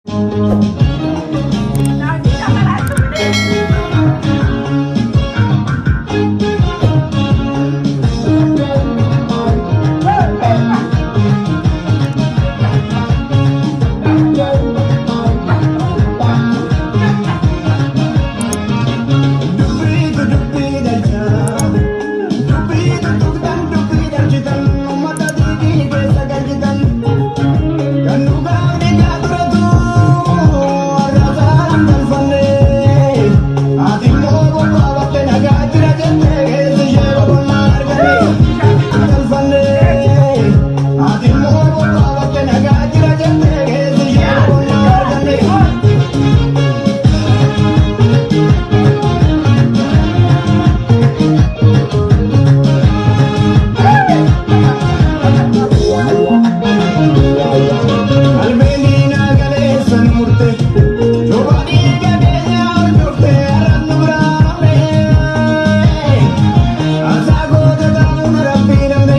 ทำอะไร Dubbiitu dubbii galchaa, dubbiitu tuqxan dubbii galchitan, uummata diidii keessa galchitan. Kan dhugaa dhiigaa turatu, har'a saaraan galfanne. Ati immoo bobbaabatte nagaa jira jettee keessi ishee boqonnaan arganne. Galfanne. Ati immoo bobbaabatte nagaa jira jettee keessi ishee boqonnaan arganne. Qalbiin diinaa galeessan murte, cuba dhiiga keenya hordofte har'aan nu biraa hafne. Ansaa goota taanuun rabbii namne,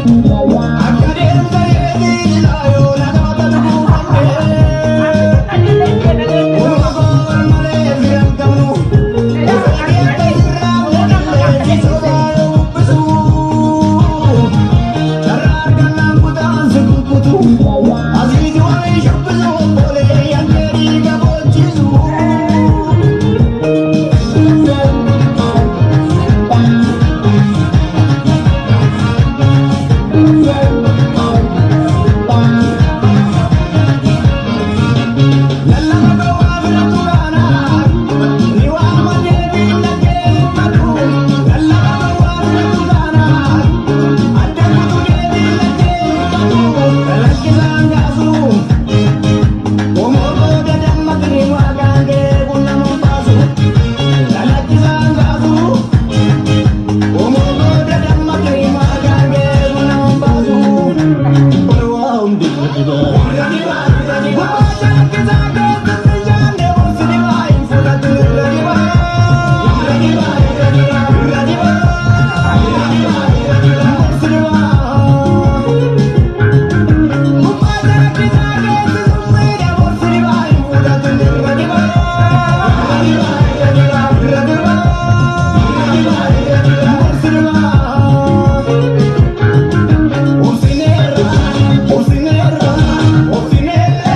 akka deemsa keetii silaa yoo namoota dhuguufamne. Uuma koo malee firan qabnu, ofii keessa sirraa bu'anillee si sobaa yoo bubbisu. Carraa argannaan kutaan si kukkutu, asiisi waliin shubbisu obbolee yankee dhiiga boochisu. Lallaba gowwaa filatu baana, ni waan malee biyya kee uffatu. Lallaba gowwaa filatu baana, adda kutu biyya kee uffatu. Kalaqqisaan kaasu, qomoo booda damma kirimaa gaangee kun nama baasu. Kalaqqisaan kaasu, qomoo booda damma kirimaa gaangee kun nama baasu. Barwaa hundi dibaa. Gubbaa calaqqisaa keessatti ijaanne gorsi dibaa hin fudhatu irra dibaa. Irra dibaa. Gorsi dibaa. Gubbaa calaqqisaa keessi summiidha gorsi dibaa hin fudhatu irra dibaa. Irra dibaa. Gorsi dibaa. Obsineerra, obsineerra, obsineerra.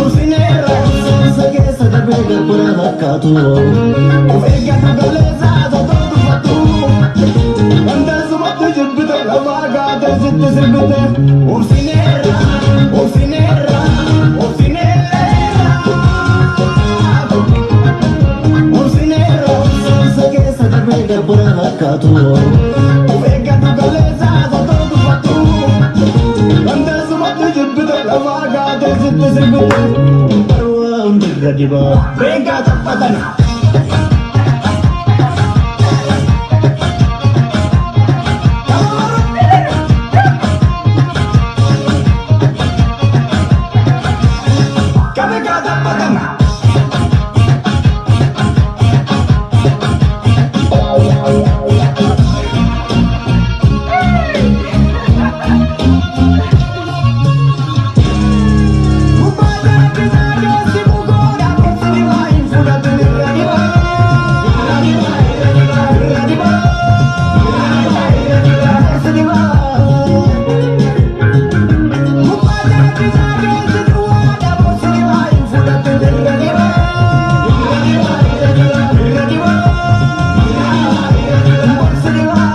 Obsineerra, obsiinsa keessa darbee garbura fakkaatu. Of eeggadhu galeessaa sotoo tuffattu. Wanta sumatti jibbite lafaa kaatee sitti sirbite. Obsineerra, obsineerra, obsineerra. Obsineerra, obsiinsa keessa darbee garbura fakkaatu. Of eeggadhu galeessaa sotoo tuffattu. Wanta sumatti jibbite lafaa kaatee sitti sirbite. Barwaa hundirra dibaa. Beekaa taphatan. Kabeekaa taphatan. Gubbaa calaqqisaa keessi mukoodha gorsi dibaa hin fudhatu irra dibaa. Irra dibaa. Gorsi dibaa. Gubbaa calaqqisaa keessi duwwaadha gorsi dibaa hin fudhatu irra dibaa. Irra dibaa. Gorsi dibaa.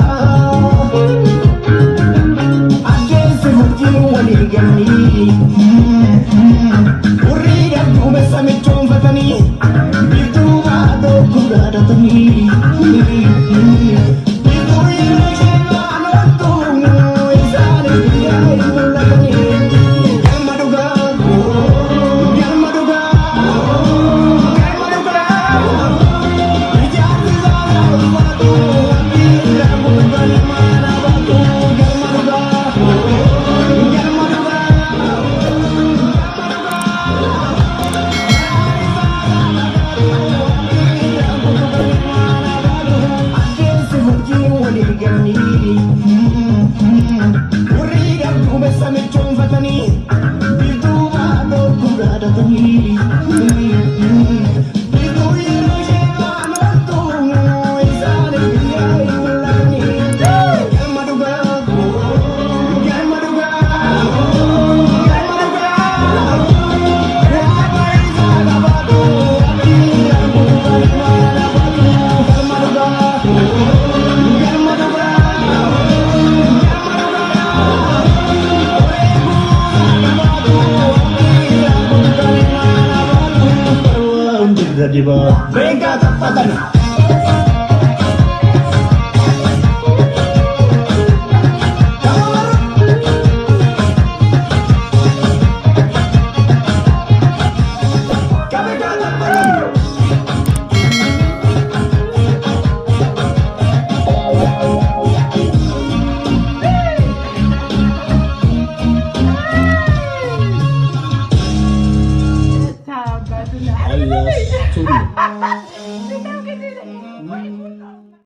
Adeemsi murtiin walii galanii. Hurrii duumessa michoonfatanii. Biiftuu baatoo guddaatanii. Biiftuu yeroo isheen baanottu isaanii guyyaa hin mul'atanii. Galma dhugaa, galma dhugaa, galma dhugaa. Ijaarsi isaa ulfaatu, abdiin gubbaan maana baatu. Galma dhugaa, galma dhugaa, galma dhugaa. Dibaa. Beekaa taphatan. Qabeekaa taphatan. ታባቱና Ayyaas turu. በጣም ከዚህ